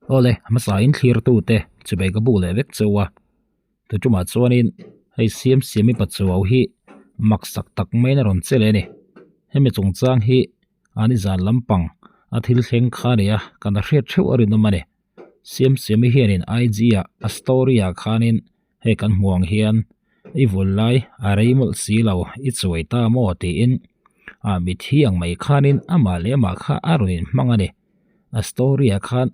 Awle, hmasa in thlir tu te chubei ka bu leh vek cheu a, tuṭumah chuanin hei siam siami pachuau hi mak sak tak maiin a rawn che leh a ni. Hemi chungchang hi a nizan lampang a thil thleng kha a ni a, kan a hriat theuh a rinawm a ni. Siam siami hianin IG ah a story ah khanin hei kan hmuh ang hian i vul lai a rei mawlh si lo i chuai ta maw tiin ah mithi ang mai khanin amah leh amah kha a rawn inhmang a ni. A story ah khan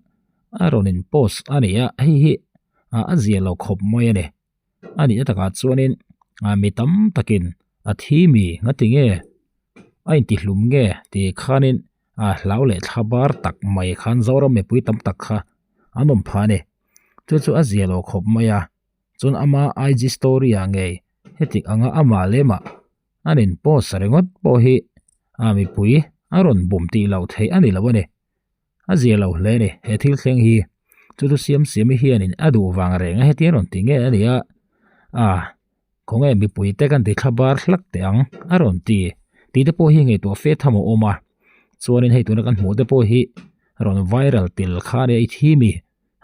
a rawn in post a ni a hei hi ah a zia lo khawp mai a ni. A nihna takah chuanin ah mi tam takin a thi mi nga ti nge a intihlum nge tih khanin a hlau leh thla bar tak mai khan Zoram mipui tam tak kha an awm phah a ni. Chu chu a zia lo khawp mai a, chuan ama IG story ah ngei heti anga amah lemah an in post ringawt pawh hi a mipui a rawn bum tih loh theih a ni lo a ni. A zia lo hle a ni he thil thleng hi. Chu chu siam siami hianin a duh vang reng a heti a rawn ti nge a ni a, a khawnge mipui te kan ti thla bar hlak teh ang a rawn ti tih te pawh hi ngaihtuah fe tham a awm a chuanin hei tuna kan hmuh te pawh hi rawn viral tel kha a nia i thi mi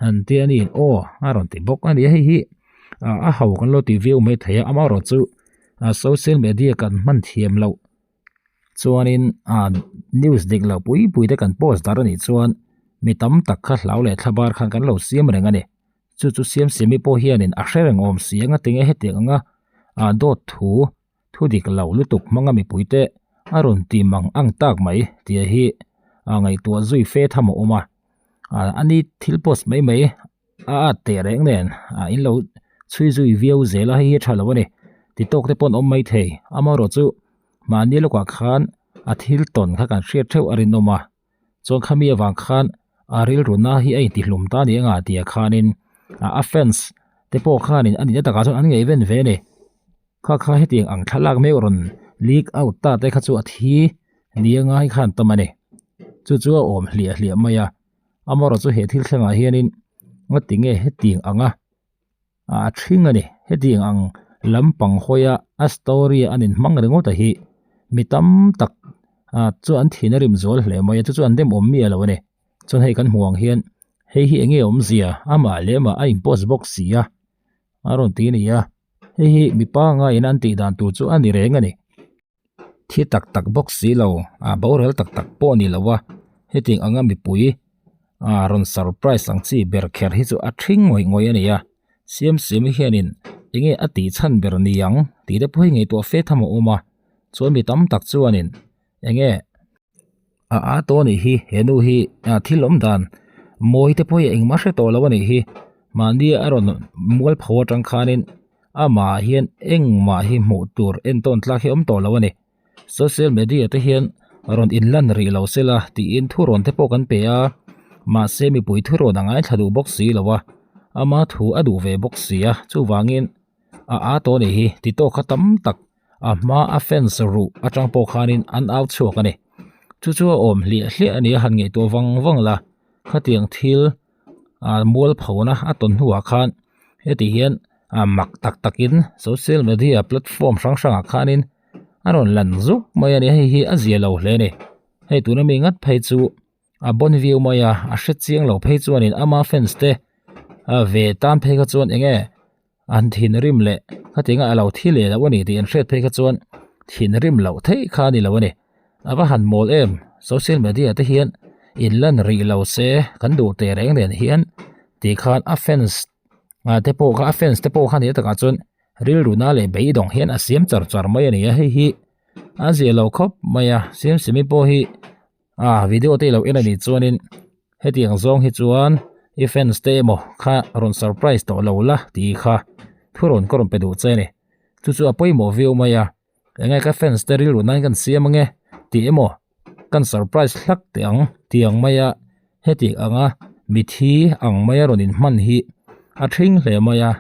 han tia niin aw a rawn ti bawk a ni a hei hi a ho kan lo ti viau mai thei a amaherawhchu social media kan hman thiam loh chuanin ah news dik loh pui pui te kan post dar anih chuan mi tam tak kha hlau leh thla bar khan kan lo siam reng a ni chu chu siam siami pawh hianin a hre reng awm si anga tinge hetiang anga ah dawt thu thu dik lo lutuk hmanga mipui te a rawn ti mang ang tak mai tih hi ah ngaihtuah zui fe tham a awm a ah ani thil post mai mai a at teh reng nen ah in lo chhui zui viau zel a hei hi a tha lo a ni ti tawk te pawh an awm mai thei amaherawhchu mahni lawkah khan a thil tawn kha kan hriat theuh a rinawm a chuan khami avang khan a rilru na hi a intihlum ta ni anga tih ah khanin ah a fans te pawh khanin a nihna takah chuan an ngaih ven ve a ni kha kha hetiang ang thlalak mek rawn leak out ta te kha chu a thi ni anga hi khan tam a ni chu chu a awm hliah hliah mai a. Amaherawhchu he thil thlengah hianin ngati nge hetiang anga a thing a ni hetiang ang lampang hawia a story a an inhmang ringawt a hi mi tam tak ah chu an thin a rim zual hle mai a chu chu an dem awm miah lo a ni chuan hei kan hmuh ang hian hei hi enge awmzia amah leh amah a in post bawk si a a rawn ti a ni a hei hi mipa ngaiin an tih dan tur chu a ni reng a ni. Thi tak tak bawk si lo ah boral tak tak pawh a ni lo a hetiang anga mipui ah rawn surprise ang chi ber kher hi chu a thing ngawih ngawih a ni a siam siam hianin enge a tih chhan ber ni ang tih te pawh hi ngaihtuah fe tham a awm a chuan mi tam tak chuanin enge a a tawh a nih hi he nu hi ah thil awm dan mawi te pawh hi engmah hre tawh lo a nih hi mahni a rawn mualpho atang khanin amah hian engmah hi hmuh tur entawn tlak hi a awm tawh lo a ni social media te hian rawn inlan rih lo sela tiin thurawn te pawh kan pe a mahse mipui thurawn a ngaithla duh bawk si lo a ama thu a duh ve bawk si a chuvangin a a tawh a nih hi ti tawk kha tam tak a hma a fence ruh atang pawh khanin an au chhuak a ni chu chu a awm hliah hliah a ni a han ngaihtuah vang vang la khatiang thil ah mualphona a tawn hnuah khan heti hian ah mak tak takin social media platform hrang hrangah khanin a rawn lan zuk mai a ni hei hi a zia lo hle a ni hei tuna mi ngat phei chu a bon viau mai a a hre chiang lo phei chuanin ama fans te a ve tan phei kha chuan eng nge an thinrim leh khatianga a lo thi leh loh a ni tih an hriat phei kha chuan thinrim loh theih kha a ni lo a ni a va han mawl em social media te hian in lan rih lo se kan duh teh reng nen hian tih khan a fans ah te pawh kha a fans te pawh kha ni takah chuan rilru na leh beidawng hian a siam char char mai a ni a hei hi a zia lo khawp mai a siam simi pawh hi ah video te ilo en anih chuanin hetiang zawng hi chuan i fans te emaw kha rawn surprise tawh lo la tih kha thu rawn ka rawn pe duh che a ni chu chu a pawimawh viau mai a enge ka fans te rilru nan kan siam ange tih emaw kan surprise hlak teh ang tih ang mai a hetiang anga mithi ang mai a rawn inhman hi a thring hle mai a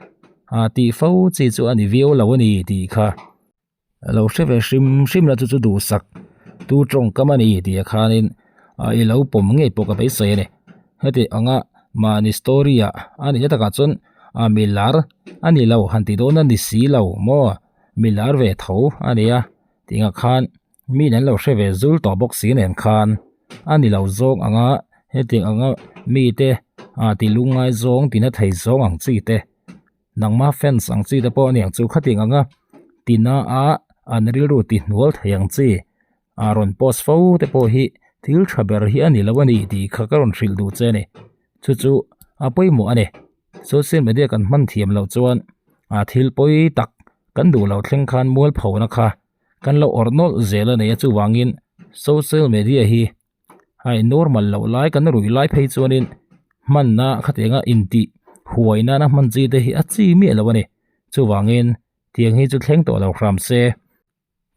ah tih fo chi chu a ni viau lo a ni tih kha. Lo hre ve hrim hrim la chu chu duhsak tu tawngkam a ni tih ah khanin ah i lo pawm ngei pawh ka beisei a ni heti anga mahni story ah a nihna takah chuan ah milar a ni lo han tih dawn a ni si lo maw milar ve tho a ni a tih ang khan mi in an lo hre ve zul tawh bawk si nen khan a ni lo zawng anga hetiang anga mite. ah ti lungngai zawng tina thei zawng ang chi te nangma fans ang chi te pawh a ni ang chu khatiang anga tina a an rilru ti hnual thei ang chi ah rawn post fo te pawh hi thil tha ber hi a ni lo a ni tih kha ka rawn hrilh duh che a ni chu chu a pawimawh a ni social media kan hman thiam loh chuan ah thil pawi tak kan duh loh thleng khan mualphona kha kan lo awrh nawlh zel a ni a chuvangin social media hi hei normal loh lai kan ruih lai phei chuanin hmanna khatianga intih huai nana hman chi te hi a chi miah lo a ni chuvangin tiang hi chu thleng tawh lo hram se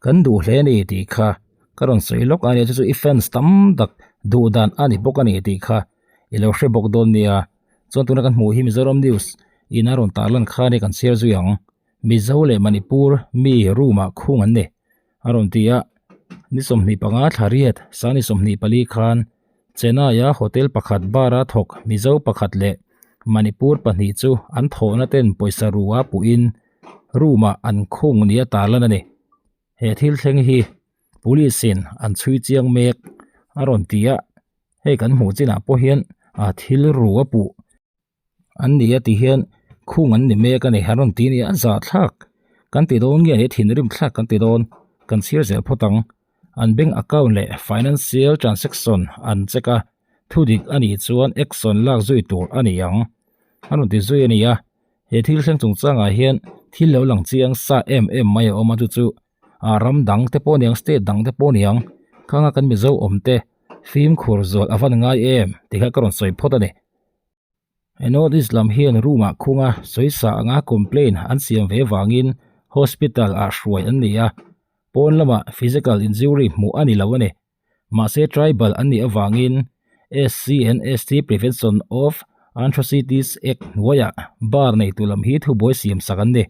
kan duh hle a ni tih kha ka rawn sawi lawk a nia chu chu i fans tam tak duh dan a ni bawk a ni tih kha i lo hre bawk dawn nia chuan tuna kan hmuh hi Mizoram news in a rawn tarlan kha a ni kan chhiar zui ang Mizo leh Manipur mi room ah khung an ni. A rawn ti a, ni 25 thla riat sang ni 24 khan Chennai-a hotel pakhat bar-a thawk Mizo pakhat leh Manipur pahnih chu an thawhna ten pawisa ru a puhin room-ah an khung nia tarlan a ni. He thil thleng hi police-in an chhui chiang mek a rawn ti a, hei kan hmuh chinah pawh hian thil ru a puh. An ni a ti hian khung an ni mek a ni an rawn ti a ni a zahthlak kan ti dawn nge ni thinrim thlak kan ti dawn kan chhiar zel phawt ang an bank account leh financial transaction an check a thu dik a nih chuan action lak zui tur a ni ang an rawn ti zui a ni a he thil thleng chungchangah hian thil lo lang chiang sa em em mai a awm a chu chu a ram dang te pawh a niang state dang te pawh a niang khanga kan mizo awm te fimkhur zawlh a van ngai em tih kha ka rawn sawi phawt a ni. He North East lam hian room ah khung a sawisa anga complaint an siam ve vangin hospital ah hruai an ni a, pawn lamah physical injury hmuh a ni lo a ni. Mahse tribal an nih avangin SC and ST Prevention of Atrocities Act hnuaiah bar neitu lam hi thubuai siam sak an ni.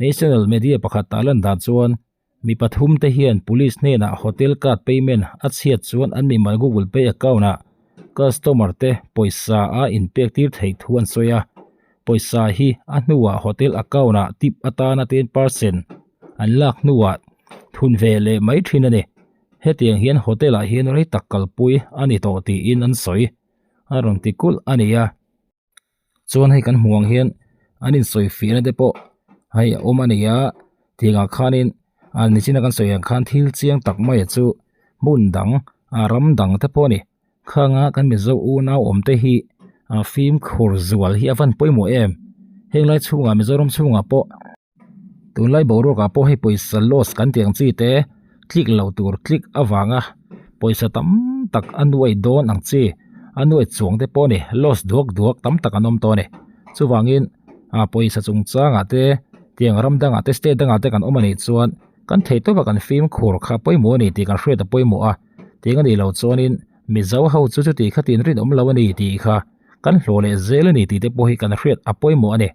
National media pakhat tarlan dan chuan Mi pathum te hian police hnenah hotel card payment a chhiat chuan an mimal Google Pay account ah customer te pawisa a inpek tir theih thu an sawi a. Pawisa hi a hnuah hotel account ah tip atana 10% an lak hnuah thun ve leh mai thin a ni. Hetiang hian hotel ah hian rei tak kalpui a ni tawh tiin an sawi. A rawn ti kulh a ni a. Chuan hei kan hmuh ang hian an insawi fiahna te pawh hei a awm a ni a tiangah khanin a nichina kan sawi ang khan thil chiang tak mai a chu hmun dang a ram dang te pawh a ni khanga kan mizo unau awm te hi a fimkhur zual hi a van pawimawh em heng lai chhungah mizoram chhungah pawh. Tunlai boruakah pawh hei pawisa loss kan tih ang chi te click loh tur click avanga pawisa tam tak a nuai dawn ang chi a nuai chuang te pawh a ni loss duak duak tam tak an awm tawh a ni chuvangin ah pawisa chungchangah te tiang ram dangah te state dangah te kan awm a nih chuan kan theih tawp a kan fimkhur kha pawimawh a ni tih kan hriat a pawimawh a tiang a nih loh chuanin mizo ho chu chuti khatin rinawm lo a ni tih kha kan hlawh leh zel a ni tih te pawh hi kan hriat a pawimawh a ni.